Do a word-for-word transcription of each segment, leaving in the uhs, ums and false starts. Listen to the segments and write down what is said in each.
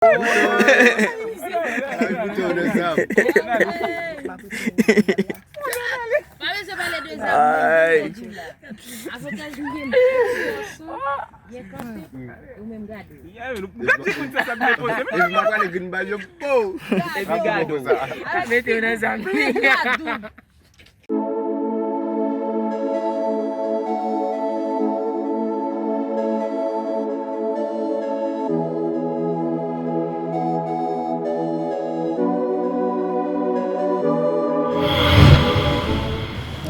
Pa bezwen pale de zam, mwen, mwen, mwen, mwen, mwen. Avantaj m gen, m gen kanpe, ou menm gade. Gade ti moun sa, sa byen poze. Epi m ap pale green bag yo, po! Epi gade. Mete yo nan zam.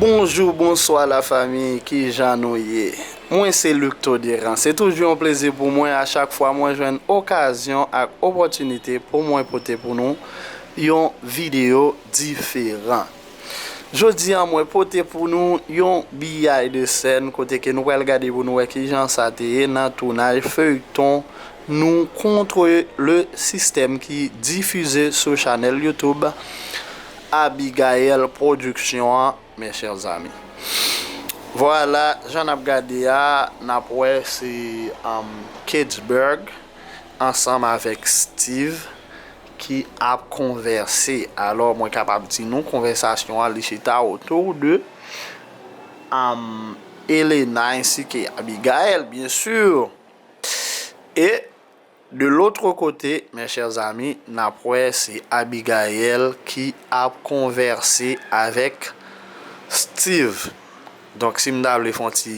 Bonjou, bonswa lafanmi, kijan nou ye? Mwen se Luc Toderan. Se toujou yon plezi pou mwen a chak fwa mwen jwenn okazyon ak opòtinite pou mwen pote pou nou yon videyo diferan. Jodi a, mwen pote pou nou yon behind the scene kote ke nou pral gade pou nou wè kijan sa te ye nan tounaj feyton Nou contre le système ki difize sou chanèl YouTube Abigail Production an, mes chers amis. Vwala, jan n ap gade a, n ap wè se, um, Keijberg ansanm avèk Steve ki ap konvèse. Alò, mwen kapab di nou, konvèsasyon an, li chita otou de, um, Elena ensi ke Abigail, byen si. E de l'autre côté, mes chers amis, n ap wè se Abigail ki ap konvèse avèk Steve. Donk, si m ta vle fè yon ti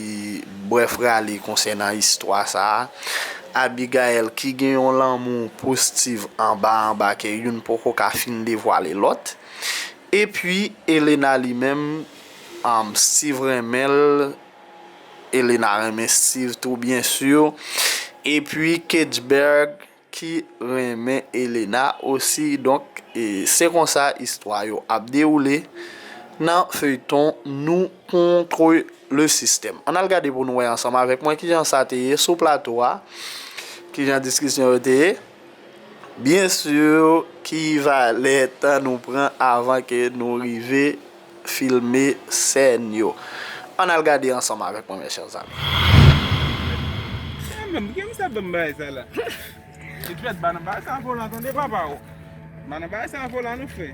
brèf rale konsènan istwa sa a, Abigail ki gen yon lanmou pou Steve anba anba ke youn poko ka fin devwale lòt. Epi, Elena li menm, um, Steve renmen l, Elena renmen Steve tou, byen si. Epi, Keijberg ki renmen Elena osi. Donk, e, se konsa istwa yo ap dewoule nan feyton Nou contre le système. Ann al gade pou nou wè ansanm avèk mwen kijan sa te ye sou plato a, kijan diskisyon yo te ye. Byen si, ki valè tan nou pran avan ke nou rive filme sèn yo. Ann al gade ansanm avèk mwen, mes chers amis. Sa menm, ki misye ap ban m bagay sa la? Ti jwèt, ba nan bagay sa an volan, tande papa o. Ba nan bagay sa an volan nou fè.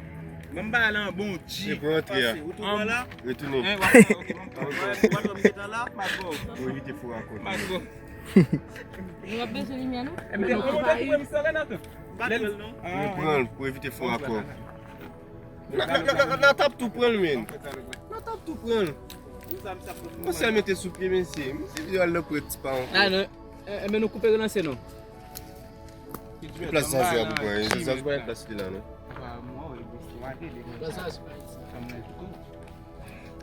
Ban m bagay la an bon G. E pou rantre a. Pase, ou tou pran la? Retounen. Hein, w ap fè, ok, ban m pran. W ap, w ap, w ap met an la, m ap ba w. Pou evite fo rakò. M ap ba w. Nou ap bezwen limyè, non? Ou te, ou te koupe misye, Renato? M pa t wè l, non. Ah, nou pran l pou evite fo rakò. N a, n a, n a, n a, n a t ap tou pran l, men. N a t ap tou pran l. Konsèy mete sou pye, mesye. Mesye, yo al nan pran ti pa ankò. Ah, non. Eh, eh, men nou koupe relanse, non. Plas sa, se a pou pran. Plas li la, non.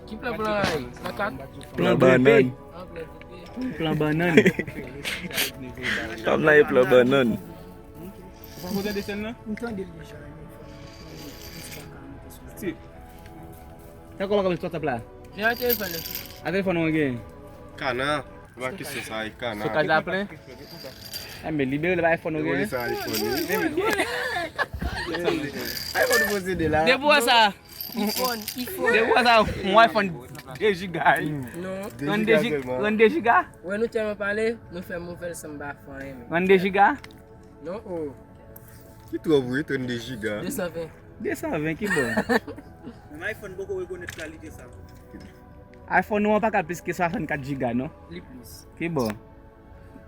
Ki plan plan la, makat? Plan bannann. Plan bannann. Fanm nan e plan bannann. Ou pa konn tande sèn nan? M tande l deja, men fò m, m, m, m ti pa ka monte sou. Steve. Sa kòman kòman WhatsApp la? Gen yon telefòn la. A telefòn ou gen? Kana. Se pa kesyon sa, e kana. Sou kaz la plen? Enben, libere l pa iPhone ou gen? Libere sa iPhone, wi. iPhone ou posede la. Depi w wè sa. iPhone, iPhone. Depi w wè sa, yon iPhone de giga, wi. Non. Trannde giga, trannde giga? Wè nou tèlman pale, nou fè nouvèl sanba fè anyen, men. Trannde giga? Non, oh. Ki twòp, wi, trannde giga. De san ven. De san ven, ki bon. Men iPhone poko rekonèt kalite sa. iPhone nou an pa ka plis ke swasannkat giga, non? Li plis. Ki bon.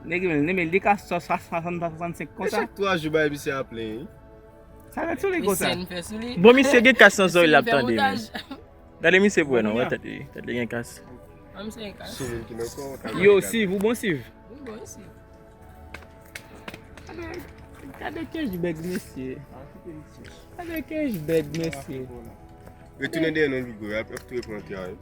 Nèg yo, nèg yo, li ka swa-, swa-, swasannsenk konsa. E chak twa jou bay misye a plen, wi. Sa ret sou li konsa. Misye n fè sou li. Bon, misye gen kas nan zòrèy l ap tande, men. Gade misye pou wè non, wè tèt li, tèt li gen kas. An misye gen kas. Sou moun ki nan kò, ou ta Yo, gade. Siv, ou bon, Siv? Ou bon, Siv. Gade, gade Keijberg, mesye. Gade Keijberg, mesye. Retounen dèyè non, Lugo, y ap, y ap tou pran antre a, wi.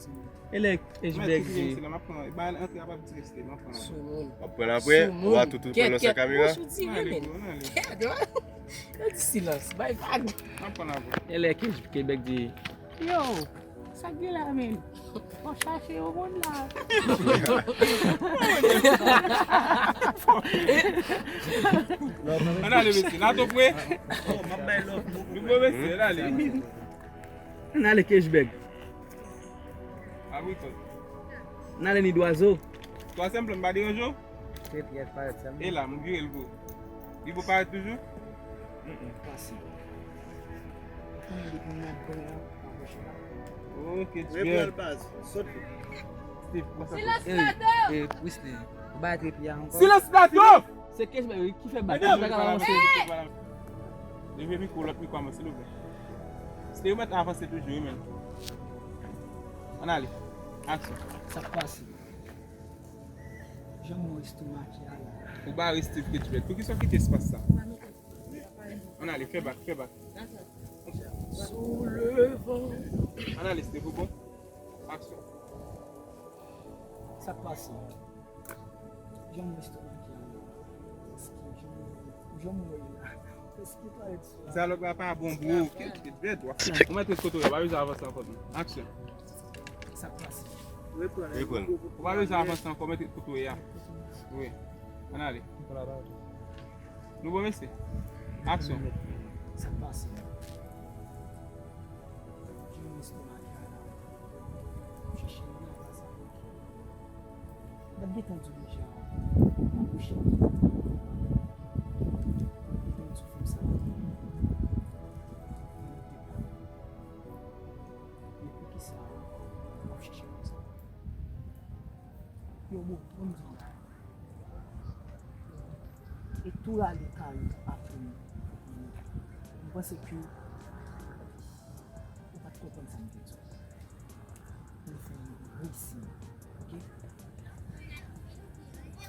E lè Keijberg di. M ap pran antre a, pa piti reste, m ap pran antre. Soumoun. W ap pran apre, ou a tou, tou pran nan sa kamera. Kèt, kèt, bouch ou di, men. Kèt, yo di silans, bay vag. M ap pran apre. E lè Keij-, Keijberg di, yo, sa k gen la, men? Fò chache yo moun la. Ann ale, mesye, n a tou pre. Oh, m ap bay love. Nou bon, mesye, ann ale. Ann ale, Keijberg. Ann ale, Nidwazo. Twazyèm plan, m pa deranje w? Kèt, kèt, parèt sèlman. E la, m vire l pou ou. Li pou parèt toujou? Pase. Ou konnen depi m nan bwen an, m aproche la. Ok, Repran l baz. Sot li. Silans plato! Ey, Wisner, ou bay trip ya ankò? Silans plato! Se kesyon ki fè bak. Mwen pa ka avanse. Leve mikwo, lòt mikwo a mwen, silvouplè. Steve, ou mèt avanse toujou, wi, men. Ann ale. Aksyon. Sa k pase? Jan mwen estomake a la. Ou bare Steve Ketchbet. Poukisa w kite espas sa? Ann ale, fè bak, fè bak. Sou le van. Ann ale, Steve, ou bon? Aksyon. Sa k pase? Jan mwen estomake a la. Èske jan mwen, jan mwen ye la? Èske twalèt sou la? Dyalòg la pa bon, bro. Ketchbet, w ap fè. Ou mèt ret kote w ye, w pa bezwen avanse ankò, non. Aksyon. Sa k pase? Reprann. Ou pa bezwen avanse ankò, mèt ret kote w ye a. Wi. Ann ale. Nou bon, mesye? Aksyon. Sa k pase? Jan mwen estomake a la. Chèche moun nan pa sa. M t ap gentan di w deja, m ap kouche. M t ap gentan di w fanm sa. Men poukisa w ap chèche moun sa? Yo, bon, ban m di w bagay. E tou rale kay ou apre m. M panse ke ou pa t konprann sa m te di w. Pou fè yon resi. Ok?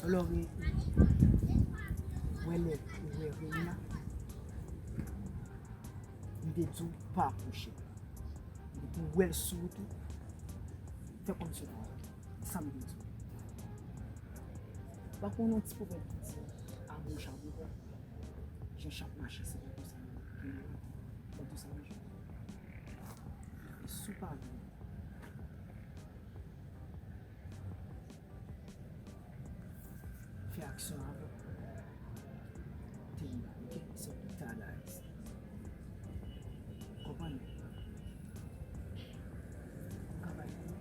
Lò, wè lè ou wè Reina, m te di w pa apwoche. M te di w wè l sou wout ou, fè kòmsi w pa wè. Sa m te di w. Pa konn yon ti pwoblèm piti a goch a dwat. Jan chat mache se pa konsa yo. Ban tou sa deja. E si w pa vle fè aksyon avè w, tande m, ok? Se yon pita la isi. Konprann? Ou ka bay kou? Wi.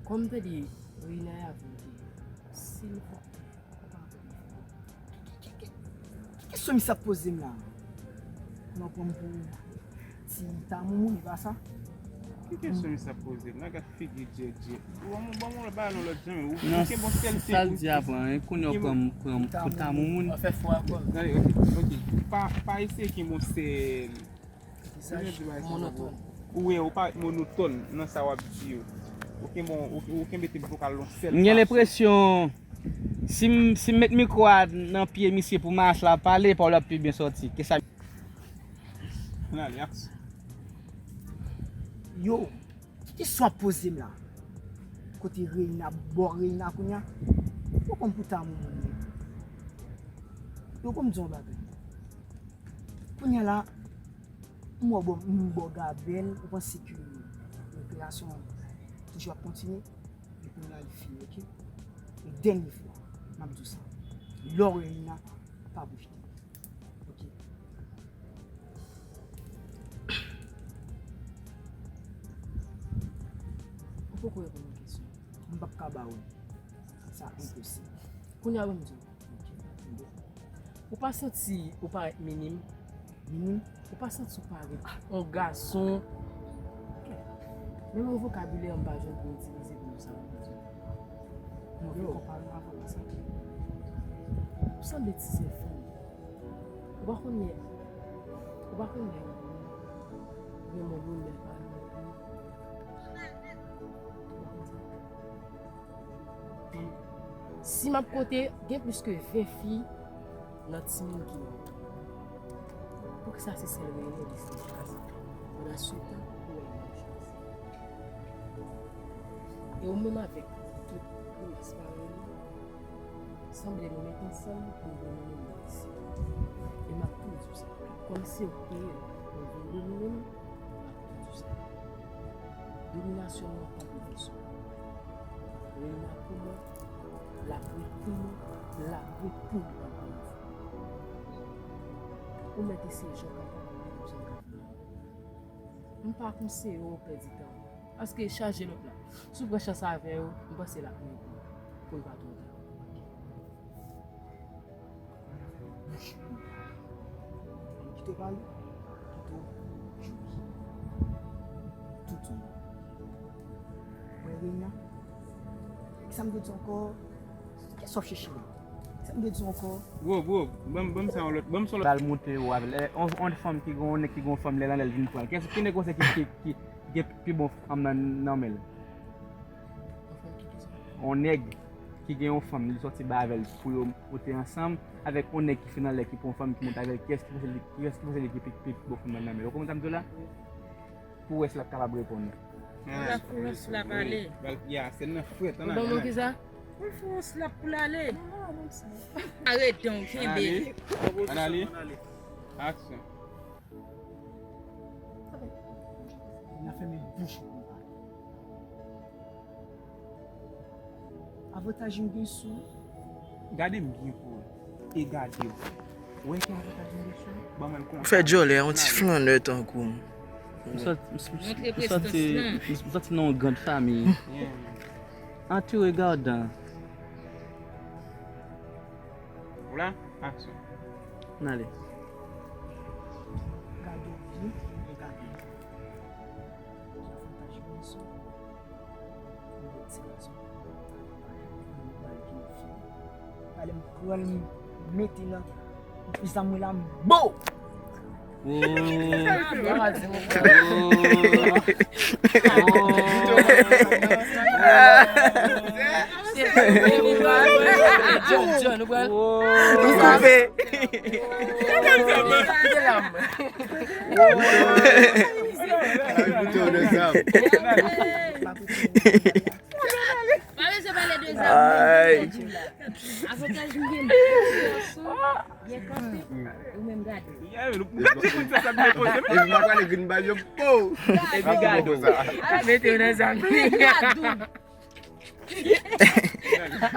Kòm m te di Reina avè w ke silvouplè, ou pa antre nan fè. Ki kesyon misye ap poze m la? Nan pran m pou ti ta moumoun, e pa sa? Ki kesyon misye ap poze m la? Gad figi Djèdjè. Ou ban m, ban m yon bagay nan lòt jan, men ou kenbe yon sèl pye pou ti. Sa l di a pran, kounye a w pran m, pran m pou ta moumoun. An fè fwa ankò. Gade, ok, ok. Pa, pa eseye kenbe yon sèl Visaj monotòn. Ou wè, ou parèt monotòn nan sa w ap di yo. Ou kenbe, ou, ou kenbe tip vokal yon sèl fason. M gen lenpresyon, si m, si m met mikwo a nan pye misye pou mas la pale, pawòl ap pi byen sòti. Ke sa. Ann ale, aksyon. Yo, ki kesyon w ap poze m la? Kote Reina, bò Reina kounye a? Yo konn pou ta moun moun ye. Yo konn m di yon bagay. Kounye a la, m wè w bò, m bò gabèl, ou panse ke rekreasyon an toujou ap kontinye? Men kounye a li fini, ok? E dènye fwa, m ap di w sa. Lè w wè Reina, pa bouje tèt. Ok? Ou poko reponn mwen kesyon. M p ap ka ba w li. Sa enposib. Kounye a ban m di w. Ok, tande. Ou pa santi ou parèt minim? Minim? Ou pa santi ou parèt yon gason? Menm yon vokabilè m pa jwenn pou m itilize pou m di sa. Mwen vle konpare m avè w sa. Ou sanble ti sè fanm. Ou pa konn lè, ou pa konn lè yon moun renmen moun men l pa renmen l. Si m ap konte, gen plis ke ven fi nan timoun ki mwen. Poukisa se sèl Rene li se chwazi? Pandan se tan, ou wè l pa chwazi. E ou menm avèk tout grimas parèy ou, sanble nou met ansanm pou domine mond isi. E m ap tou di w sa. Kòm se ou k peye l pou vin domine nou, m ap tou di w sa. Dominasyon nou an pa pou pèsonn. Reina pou mwen, l ap ret pou mwen, l ap ret pou mwen ankò yon fwa. Ou mèt eseye jan w kapab, men m jan m ka fè. M pa konseye w pèdi tan. Paske chaje lòt la. Si w pran chans avè yo, m panse l ap mete w. Pou l pa twò ta. Bouch pou l pa. Kite w pale, kite w joure. Tout yon. Mwen, Renya, kisa m te di ankò? Kisa w ap chèche la? Kisa m te di ankò? Bro, bro, ban m, ban m sa yon lòt, ban m sa yon lòt. Bal monte ou avè l. Eh, on, on fanm ki gon, on nèg ki gon fanm lè l anlè l vin pran l. Kès, ki nèg konsa ki, ki, ki, ki gen pi bon fanm nan, nan men l? On fanm ki kisa? On nèg ki gen yon fanm, li sòti bay avè l pou yo monte ansanm, avèk on nèg ki fin anlè ki pran on fanm ki monte avè l, kiyès ki panse li, kiyès ki panse li ki pi, pi, pi bon fanm nan men l? Ou konprann sa m di w la? Pou wè si l ap kapab reponn ou. Pou wè si l ap ale. Ya, se nan frèt, ann ale, ann ale. Ou ban mwen kisa? Pou l fè yon slap pou l ale. Arete w, kenbe. Ann ale. Ann ale. Aksyon. N a fèmen bouch ou pou l pale. Avantaj m gen sou ou. Gade m byen pou ou. E gade w. Ou wè ki avantaj m gen sou ou? Ban mwen l konsa. Ou fè djòlè, yon ti flannè tankou m. M santi, m, m, m santi, m santi nan yon grann fanmi. Yeah, man. An te regadan. Ou la? Aksyon. N ale. Gade w byen, e gade m. Ki avantaj m gen sou ou? Yon lòt ti gason. Pale m pran l, m mete nan zam mwen la, m bo! Oh. John, John, nou pral. Ou koupe. Kite lam. Ay, kite w de zam. Pa bezwen pale de zam, non, m di w la. Avantaj m gen, m byen kanpe, ou menm gade. Gade moun sa, sa byen poze. Epi m ap pale grenn bal yo, po! Epi gade w. Mete w nan zam.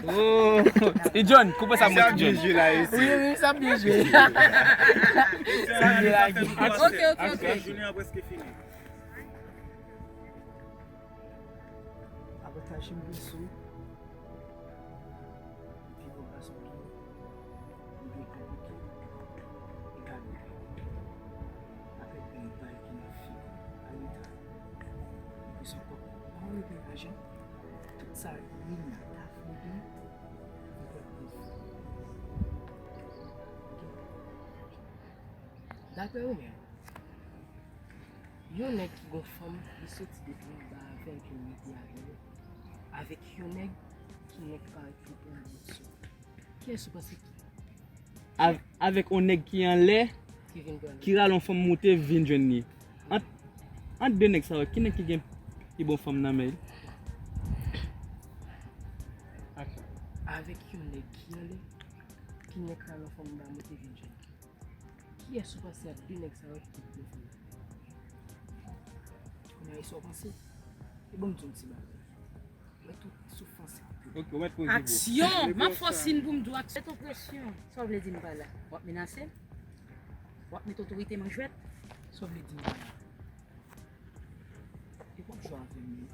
Oh. E John, koupe sa mwen, John. Sa byen jwe la, isi. Wi, wi, sa byen jwe. Sa byen lage. Ok, ok, ok. Jounen an prèske fini. Avantaj m gen sou pi bon gason ki li gen kòb tou. Li ka leve. Avèk yon bal ki nan figi. Anita. Li plis ankò. Pa anleve lajan. Tout sa Renya ta vle gen. Li pral gen. Daprè Renya, yon nèg ki gon fanm, li soti depi anba avè l pou l rete avè l, avèk yon nèg ki nèk parèt li pran direksyon. Kiyès ou panse ki? Av-, avèk yon nèg ki anlè, ki vin pran li, ki rale yon fanm moute vin jwenn li. Ant, ant de nèg sa yo, ki nèg ki gen pi bon fanm nan men l? Avèk yon nèg ki anlè, ki nèk rale yon fanm anba moute vin jwenn li. Kiyès ou panse ant de nèg sa yo ki pi pi fò? Kounya, sa w panse? E bon, m di w yon ti bagay. Mwen tout soufrans. Ok, ou mèt poze, bro. Aksyon! M ap fè w siy pou m di w aksyon. Mete w presyon. Sa w vle di m pa la? W ap menase m? W ap met otorite m an jwèt? Sa w vle di m pa la? E w ap jwe avè m wi.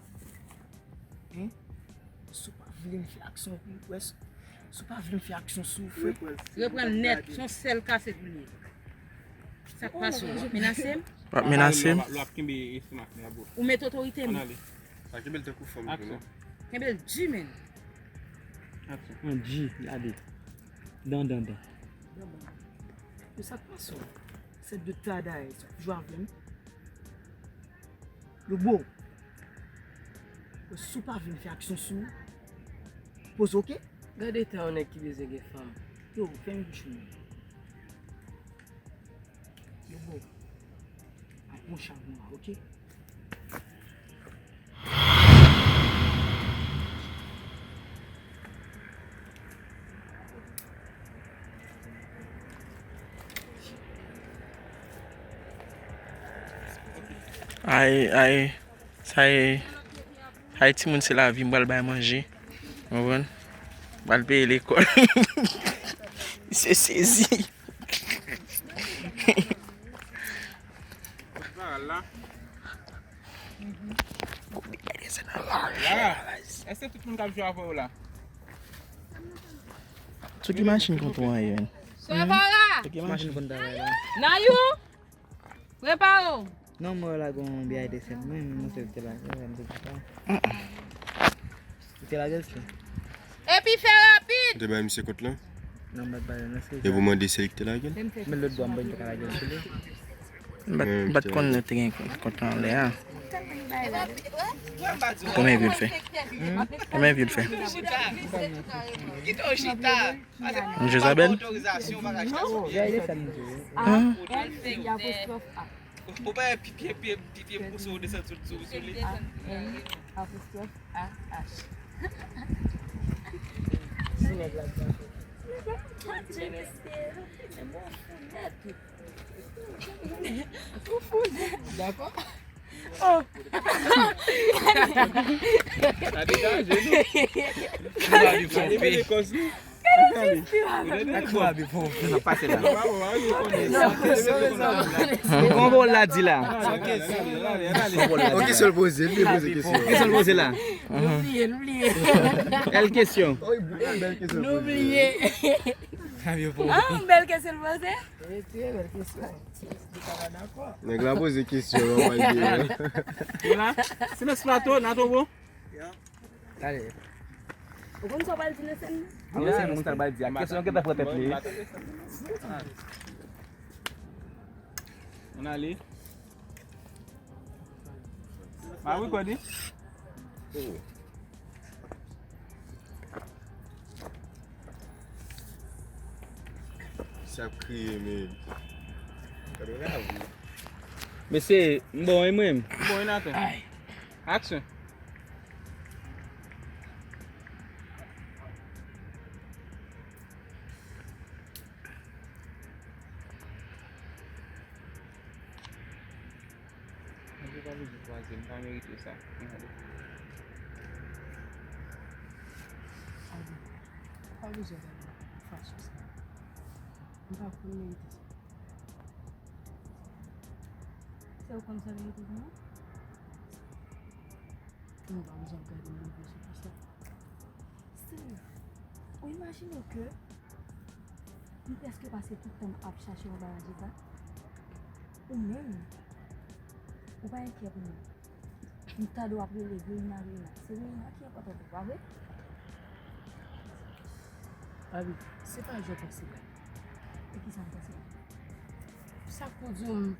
Hein? Si w pa vle m fè aksyon pou w wè, si w pa vle m fè aksyon sou ou, frè. Reprann nèt, se yon sèl kase pou l ye. Sa k pase w? W ap menase m? W ap menase m? L ap kenbe estomak li a, bro. Ou met otorite m. Ann ale. Pa kenbe l tankou fanm tou, non. Kenbe l di, men. Aksyon. An di, gade. Dan, dan, dan. Dan, dan. Yo, sa k pase w? Sèt de ta dayè, sa k jwe avè m? Yo, bro. Si w pa vle m fè aksyon sou ou, poze, oke? Gade tan yon nèg ki bezwen gen fanm. Yo, fèmen bouch ou, men. Yo, bro. Ap pran chak mwa, oke? Ay, ay, sa e, ay, timoun, se lavi, m pral bay manje. Ou konprann? M pral peye lekòl. Misye sezi. Èske tout moun k ap jwe avè w la? Sou ki machin konn travay la? Sou Evora. Sou ki machin konn travay la? Nan you. Prepare w. Non, mwen la gon B I D senk mwen, mwen se te la, mwen se te la. Ou te lage l sou? Epi fè rapid. Ou te bay misye kont lan? Non, mwen pa nan se. E pou mande se li ki te lage l? Men lòt bò mwen pa ka lage l sou li. M pa t konn nou te gen kont lan lè a. Konbyen vi l fè? Konbyen vi l fè? Kite w chita. Jezabèl? Ou pa gen pipye, pipye, pipye pouse w desann sou, sou, sou li. A N apostwòf A H. Si nèg la di. Dakò? Oh. Sa degaje nou. Gade bèl kòz li. Sa pase la. Konbyen w la di la? Ok, sèl poze, li poze kesyon. Kesyon l poze la. Nou bliye, nou bliye. Bèl kesyon. Nou bliye. Ah, bèl kesyon l poze. Nèg la poze kesyon, non, pa gen. Silans plato, Nato bon. Ou konn sa w pral di nan sèn nan? Wi, se moun sa l pral di a. Kesyon an gentan pran tèt li. Ann ale. Ma wi, kòdi. Sa ap kriye, men. Gade la, wi. Mesye, m bon, wi, mwen. M bon, wi, Nathan. Aksyon. Mwen te pa bezwen kwaze, m pa merite sa. Ann ale. Abi, ou pa bezwen gade m fache sa. M pa pou merite sa. Se ou konn sa merite pou mwen? Ou pa bezwen ap gade m move sou konsa. Steve, ou imajine w ke m prèske pase tout tan m ap chache yon bagay Jeza? Ou menm, ou pa enkyè pou mwen. M tande w ap rele Reina, Reina. Se Reina ki enpòtan pou ou, pa vre? Abi, se pa jan w panse la. E kisa m panse la? Sa k pou di w m,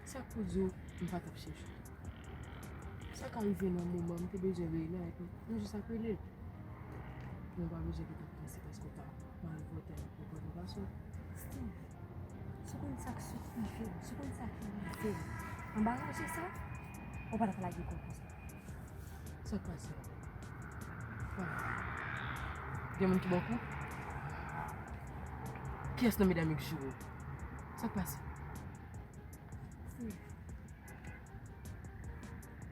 sa k pou di w m pa t ap chèche w? Sa ka rive nan moman m te bezwen Reina epi nou jis ap rele l. Men w pa bezwen gentan panse paske w ta malvòtè ak yon pòt ou pa sot. Steve, si w konn sa k sot rive m, si w konn sa ki rive m anba raje sa, ou pa t ap lage kò w konsa. Sa k pase? Gen moun ki ba w kou? Kiyès nan medam yo k joure w? Sa k pase? Steve,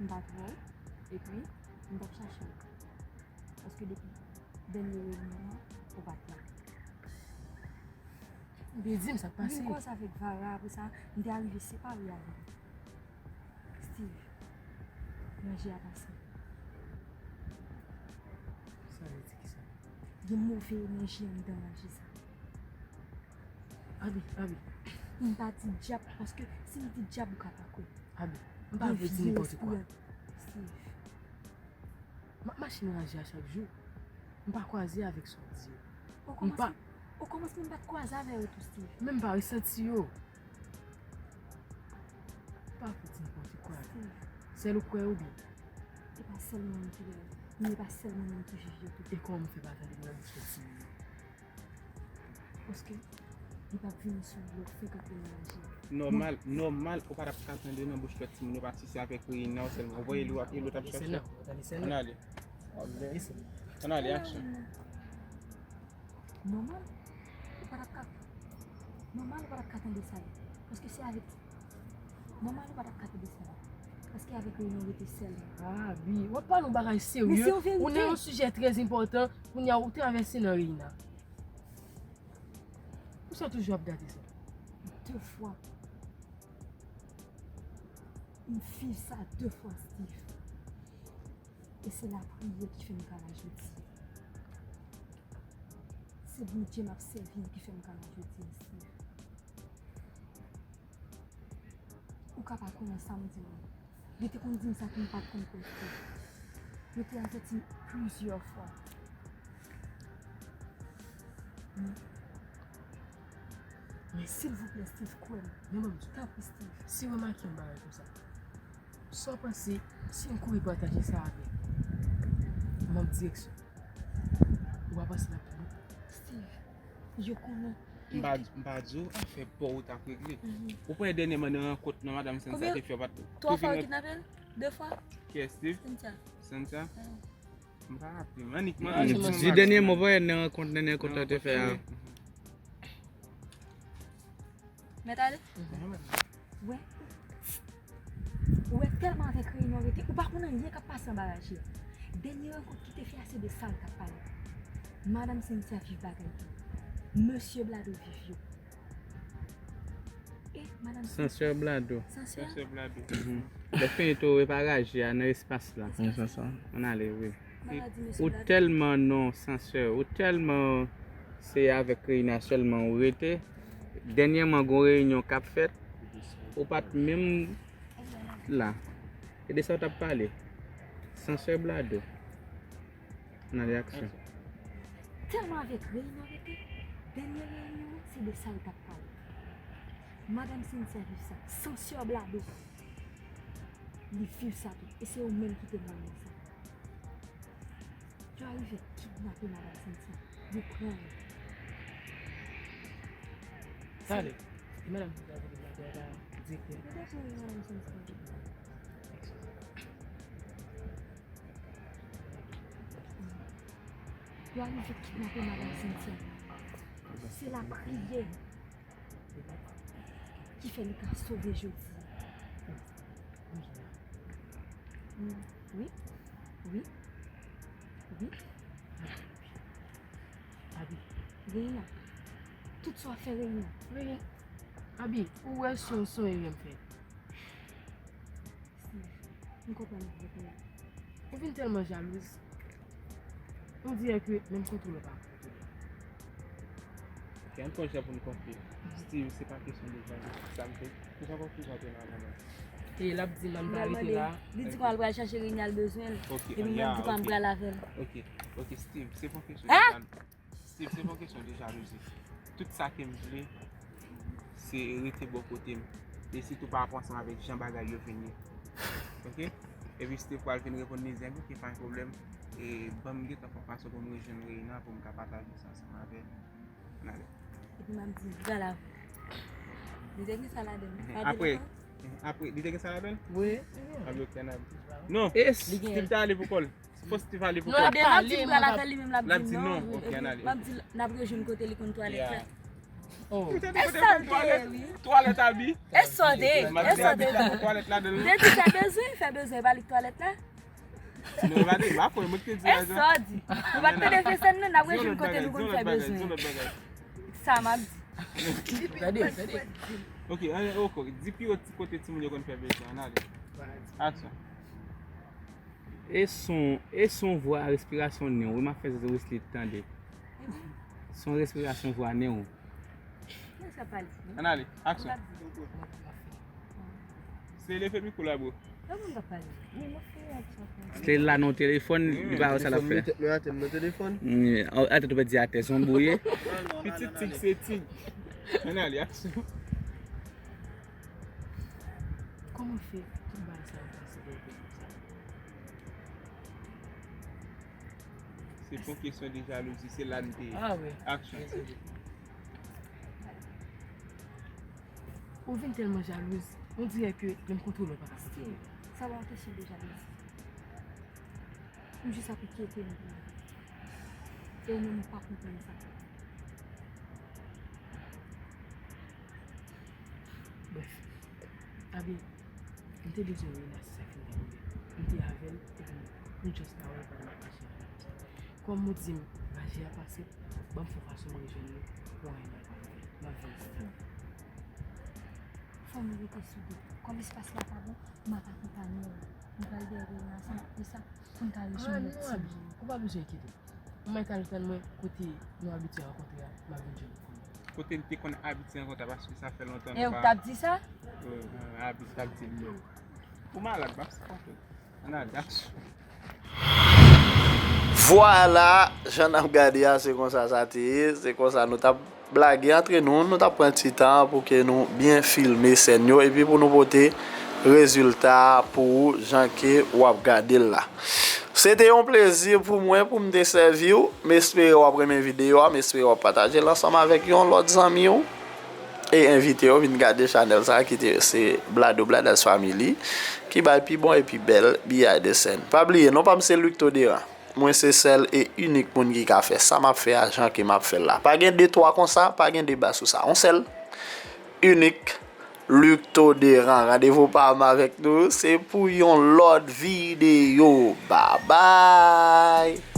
m pa t wè w, epi m t ap chache w. Paske depi dènye reyinyon an, ou pa t la. Ebyen, di m sa k pase. Vin koze avèk Vara, apre sa, m te arive separe avè l. Steve, ranje a pase. Sa vle di kisa? Gen move enèji anndan ranje sa. Abi, Abi. M pa di dyab, paske si m di dyab, ou ka pa kwè. Abi, m pa vle di nenpòt kwa. Steve. M ap mache nan ranje a chak jou. M pa kwaze avèk sa w di yo. M pa. Okòmansman, m pa t kwaze avè yo tou, Steve. Men m pa resanti yo. M pa vle di nenpòt kwa. Steve. Sèl ou kwè oubyen? E pa sèl mwen menm ki wè yo. Men e pa sèl mwen menm ki viv yo tou. E kòman m fè pa tande yo nan bouch timoun yo? Paske li p ap vini sou lòt frekant li nan ranje. Nòmal, nòmal, ou pa t ap ka tande nan bouch lòt timoun yo, pa si se avèk Reina w sèlman. Ou voye li w ap, e lòt ap chache. Ann ale. Ann ale, aksyon. Nòmal, ou pa t ap ka, nòmal, ou pa t ap ka tande sa yo. Paske se avèk Nòmal ou pa t ap ka tande sa. Paske avèk Reina ou rete sèl. Abi, w ap pale yon bagay serye. Men se yon verite. Ou nan yon sijè trè enpòtan, kounye a ou travèse nan Reina. Poukisa w toujou ap gade sa? De fwa. M viv sa de fwa, Steve. E se lapriyè ki fè m ka la jodi. Se Bondye m ap sèvi ki fè m ka la jodi a, Steve. Ou ka pa kwè nan sa m di w. Li te konn di m sa pou m pa t konn kwè, Steve. Yo te avèti m plizyè fwa. Men, men silvouplè, Steve, kwè m. Men ban m di. Tanpri, Steve. Si w remake yon bagay konsa, sa w panse si m kouri pataje sa avèk manm direksyon? Ou pa panse l ap bon? Steve, yo konnen. M pa, m pa di w afè pa w ou t ap regle. Mhm. Ou konnen dènyèman nan rankont nan madanm Cynthia te fè, w pa t... Twa fwa yo kidnape l? De fwa? Kiyès, Steve? Cynthia. Cynthia? Mhm. M pa raple m. Annik, mwen... Di dènyèman, w pa wè nan rankont, nan rankont la te fè a. Mèt ale? Wè. Ou wè, tèlman avèk reyinyon rete, ou pa konn anyen k ap pase anba raje a. Dènye rankont ki te fè a, se de sa l t ap pale. Madanm Cynthia viv bagay tou. Mesye Blado viv yo. E madanm Cynthia... Sansè Blado. Sansè? Sansè Blado. Mhm. Lè fini tou, e pa raje a nan espas la. Espas la. Ann ale, wi. Ou tèlman non, Sansè, ou tèlman se avèk Reina sèlman ou rete. Dènyèman, gon reyinyon k ap fèt, ou pa t menm la. E de sa w t ap pale? Sansè Blado. Ann ale, aksyon. Tèlman avèk reyinyon rete, dènye reyinyon an, se de sa l t ap pale. Madanm Cynthia viv sa, Sansè Blado. Li viv sa tou, e se ou menm ki te ban mwen sa. Yo arive kidnape madanm Cynthia. Yo pran l. Sa ale. E madanm Cynthia te kidnape a, direktè. Yo te pran madanm Cynthia. Yo arive kidnape madanm Cynthia. Se lapriyè ki fè li ka sove jodi a. Mm, wi, wi, wi. Abi. Reyinyon. Tout sa w ap fè reyinyon. Reyinyon. Abi, ou wè si w sonje lè m fè. Steve, m konprann ou vre kounye a. Ou vin tèlman jalouz. On dirè ke menm kontwole w pa kontwole. Ok, ann pran jan pou n konkli. Steve, se pa kesyon de jalouzi. Sa m te, se pa konkli jan te nan moman. E l ap di m ann pa rete la. Li di kòman l pral chache Reyna, l bezwen l. Ok, epi mwen, m di kòman m pral avè l. Ok, ok, Steve, se pa kesyon de jalouzi. Steve, se pa kesyon de jalouzi. Tout sa ke m vle, se rete bò kote m. E sitou pa rapò ansanm avèk jan bagay yo vin ye. Ok? Epi Steve pral vin reponn Lizèn, ok, pa gen pwoblèm. E ban m gentan fè yon fason pou m rejwenn Reina pou m ka pataje sa ansanm avè l. Ann ale. Epi m ap di, gala. Li te gen sa ladan l. Apre, apre, li te gen sa ladan l? Wi. Apre, ok, ann ale. Non, Steve ta ale pou kò l. Fò Steve ale pou kò l. Non, demen m di m pral avè l, li menm l ap di non. Ok, ann ale. M ap di l, n ap rejwenn kote li konn twalèt la. Oh. Li te di kote l konn twalèt? Twalèt Abi. E sa w te, e sa w te di? Twalèt la de l. Li te di fè bezwen, fè bezwen, e pa li k twalèt la. Non, e pa de, m pa kwè, mwen ki te di sa. E sa w di? Nou pa t tande vye sèn nan, n ap rejwenn kote nou konn fè bezwen. Di yon lòt bagay, di yon lòt bagay. Sa m ap di. Tande, tande. Ok, ann, ok, di pi wo ti kote timoun yo konn fè bezwen, ann ale. Aksyon. E son, e son vwa respirasyon nen w, wi, m ap fè Wesley tande. Son respirasyon vwa nen w. Ann ale, aksyon. Se leve mikwo la, bro. Se la nan telefòn, li pa wè sa l ap fè. Atè, ou pèdi atè, se yon bouye. Pitit tig se tig. Ann ale, aksyon. Kòman fè tout bagay sa yo pase pou w konn sa? Se pa yon kesyon de jalouzi, se la n te ye. Ah wi. Aksyon. Dezole. Ou vin tèlman jalouz, on dirè ke menm kontwole w pa ka kontwole. Sa pa yon kesyon de jalouzi. M jis ap enkyete m pou ou. E ou menm ou pa konprann sa. Brèf, Abi, m te bezwen Reyna, se sa k fè m te rive. M te avè l, epi m just pa wè l pandan m ap mache avè l. Kòm ou di m, raje a pase, ban m fè fason m rejwenn li pou anyen mal pa rive. M ap vin, Steve. Fò nou rete soude. Kòm espas la pa bon, m ap akonpanye w. M pral dèyè Reyna ansanm ak Lisa pou n ka rejwenn lòt timoun. Ou pa bezwen enkyete w. Ou mèt al tann mwen kote nou abitye rankontre a, m ap vin jwenn ou. Kote n te konn abitye rankontre a, paske sa fè lontan E nou ou pa. T ap di sa? Wi, mwen abitye t ap di l non. Ou malad, m ap sipòte w. Ann al, Jackson. Vwala, jan n ap gade a, se konsa sa te ye, se konsa nou t ap blage antre nou, nou t ap pran ti tan pou ke nou byen filme sèn yo, epi pou nou pote rezilta a pou ou, jan ke w ap gade l la. Se te yon plezi pou mwen, pou m te sèvi w. M espere w ap renmen videyo a, m espere w ap pataje l ansanm avèk yon lòt zanmi w. E envite yo vin gade chanèl sa ki te se Blado Bladas Family ki bay pi bon e pi bèl behind the scene. Pa bliye, non pa m se Luc Toderan. Mwen se sèl e inik moun ki ka fè sa m ap fè a jan ke m ap fè l la. Pa gen de twa konsa, pa gen deba sou sa. On sèl, inik, Luc Toderan. Randevou pa m avèk nou, se pou yon lòt videyo. Babay!